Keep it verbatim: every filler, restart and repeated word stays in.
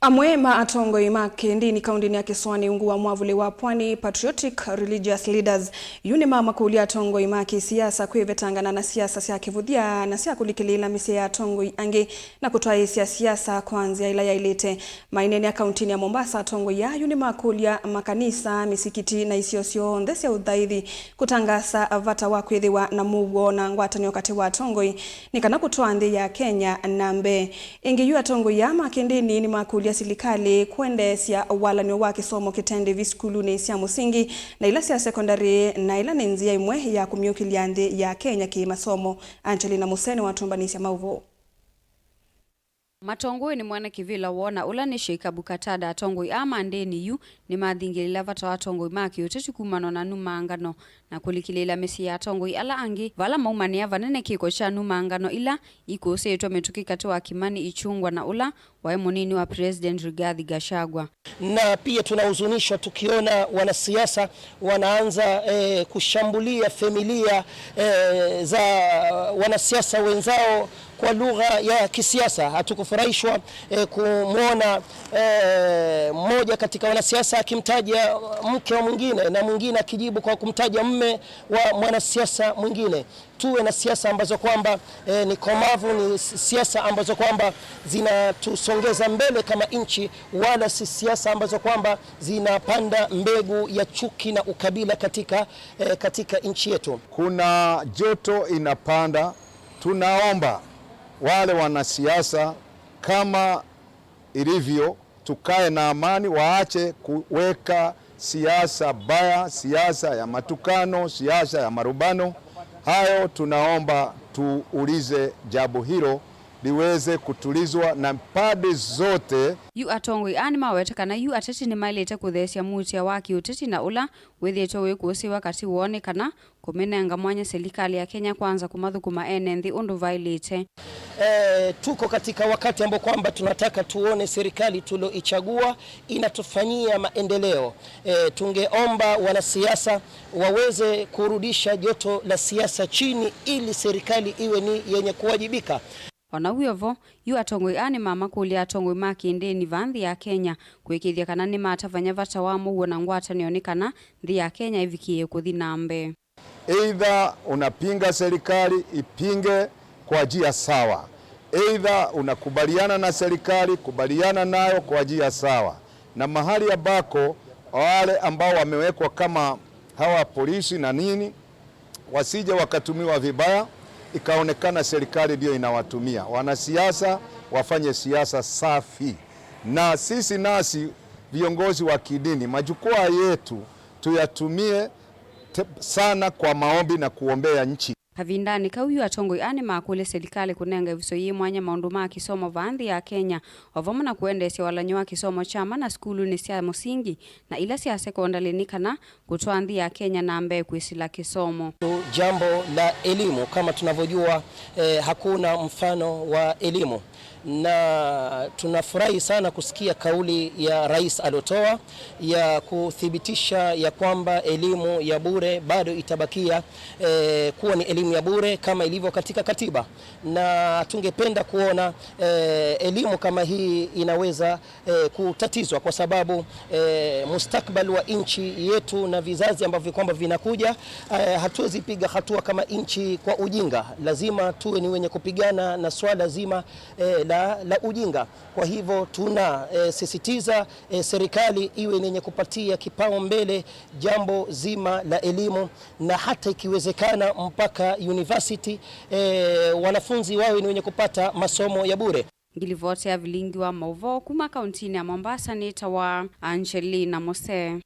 Amwe ma atongoi ma kĩndini kaũntĩnĩ ya Kĩsũanĩ ungu wa mwavũli wa Pwani, Patriotic Religious Leaders, yu nĩmamakũlya atongoi ma kĩsiasa kwĩvetangana na siasa sya kĩvũthya na sya kũlikĩlĩĩla mĩsyĩ ya atongoi angĩ na kũtwaĩĩsya siasa kwa nzĩa ĩla yaĩlĩte. Maineenea kaũntĩnĩ ya Mombasa, atongoi aa yu nĩmakũlya makanisa, mĩsikiti na isio syonthe sya ũthaithi kũtangaasa vata wa kwĩthĩwa na mũuo na ngwatanĩo katĩ wa atongoi nĩ kana kũtwaa nthĩ ya Kenya na mbee. Ĩngĩ yu, atongoi aa ma kĩndĩni nĩmakũlya silikalĩ kũendeesya walan'yo wa kĩsomo kĩte ndĩvi sukulunĩ sya mũsingi na ila sya sekondalĩ, na ĩla nĩ nzĩa ĩmwe ya kũmyũkĩlya nthĩ ya Kenya kĩ-masomo. Angelina Mũsee nĩwatũmbanĩsya maũvoo. Matongoi nĩ mwana kĩvĩla woo na ũla nĩ Sheikh Abu Qatada. Atongoi aa ma ndĩni yu nĩmathingĩlĩĩla vata wa atongoi ma kĩũteti kumanwa na numangano na kũlikĩlĩĩla mĩsyĩ ya atongoi ala angĩ, vala maumanĩa vanene kĩko kya numangano ila ikũsĩĩtwe mĩtũkĩ katĩ wa Kimani Ichung'wah na ũla waĩ mũnini wa President Rigathi Gachagua. Na pia tunahuzunishwa tukiona wanasiasa wanaanza, eh, kushambulia familia, eh, za wanasiasa wenzao kwa lugha ya kisiasa. Hatukufurahishwa, eh, kumwona, eh, mmoja katika wanasiasa akimtaja mke wa mwingine na mwingine akijibu kwa kumtaja mme wa mwanasiasa mwingine. Tuwe na siasa ambazo kwamba, eh, ni komavu, ni s-, siasa ambazo kwamba zinatusongeza mbele kama nchi, wala si siasa ambazo kwamba zinapanda mbegu ya chuki na ukabila katika, eh, katika nchi yetu. Kuna joto inapanda. Tunaomba wale wanasiasa, kama ilivyo, tukae na amani, waache kuweka siasa mbaya, siasa ya matukano, siasa ya marumbano. Hayo tunaomba tuulize jambo hilo liweze kutulizwa na pande zote. Yu atongoi aa nĩmawete kana yu ateti nĩmaĩlĩte kũtheesya muutĩa wa kĩũteti na ũla wĩthĩĩtwe wĩkũsĩĩwa katĩ woo nĩ kana kũmĩnenga mwanya silikalĩ ya Kenya Kwanza kũmathũkũma ene nthĩ ũndũ vaĩlĩte. Eh, tuko katika wakati ambao kwamba tunataka tuone serikali tulioichagua inatufanyia maendeleo. Eh, tungeomba wanasiasa waweze kurudisha joto la siasa chini ili serikali iwe ni yenye kuwajibika. O na wĩ o vo, yu atongoi aa nĩmamakũlya atongoi ma kĩndĩni vaa nthĩ ya Kenya kũĩkĩĩthya kana nĩmatavany'a vata wa mũuo na ngwatanĩo nĩ kana nthĩ ya Kenya ĩvikĩĩe kũthi na mbee. Either unapinga serikali, ipinge kwa njia sawa. Either unakubaliana na serikali, kubaliana nayo kwa njia sawa. Na mahali ambako wale ambao wamewekwa kama hawa polisi na nini, wasije wakatumiwa vibaya, ikaonekana serikali ndio inawatumia. Wanasiasa wafanye siasa safi. Na sisi nasi viongozi wa kidini, majukwaa yetu tuyatumie te-, sana kwa maombi na kuombea nchi. Kavindanĩ kau yu atongoi aa nĩmakũlya silikalĩ kũnenga ĩvuso yĩ mwanya maũndũ ma kĩsomo vaa nthĩ ya Kenya, o vamwe na kũendeesya walan'yo wa kĩsomo kya mana sukulunĩ sya mũsingi na ila sya sekondalĩ nĩ kana kũtwaa nthĩ ya Kenya na mbee kwĩsĩla kĩsomo. Jambo la elimu, kama tunavyojua, eh, hakuna mfano wa elimu. Na tunafurahi sana kusikia kauli ya rais aliotoa ya kuthibitisha ya kwamba elimu ya bure bado itabakia, eh, kuwa ni elimu ya bure kama ilivyo katika katiba. Na tungependa kuona, eh, elimu kama hii inaweza, eh, kutatizwa kwa sababu, eh, mustakbal wa nchi yetu na vizazi ambavyo kwamba vinakuja, eh, hatuwezi piga hatua kama nchi kwa ujinga. Lazima tuwe ni wenye kupigana na swala zima, eh, la, la ujinga. Kwa hivyo tuna, eh, sisitiza, eh, serikali iwe ni yenye kupatia kipaumbele jambo zima la elimu, na hata ikiwezekana mpaka university, eh, wanafunzi wawe ni wenye kupata masomo ya bure. Ngilivoti ya vilingi wa mauvoo kuma kauntinĩ ya Mombasa nĩtawa Angelina Mose.